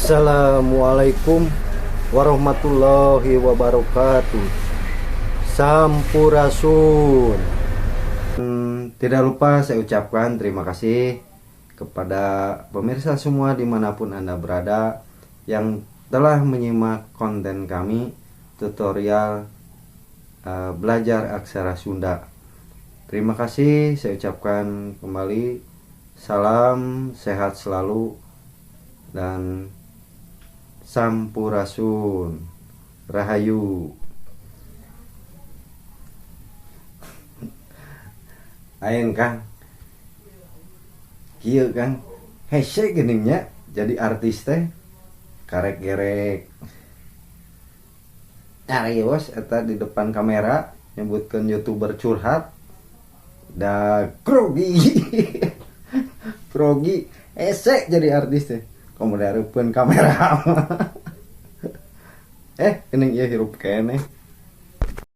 Assalamualaikum warahmatullahi wabarakatuh. Sampurasun. Tidak lupa saya ucapkan terima kasih kepada pemirsa semua dimanapun Anda berada yang telah menyimak konten kami tutorial belajar aksara Sunda. Terima kasih saya ucapkan kembali. Salam sehat selalu dan sampurasun. Rahayu. Aing Kang. Kieu Kang. Hese geuning nya jadi artis teh karek gerek. Nyarios eta di depan kamera nyebutkeun YouTuber curhat da grogi. Grogi hese jadi artis teh. Komo dihareupeun kamera. Geuning ieu hirup keneh.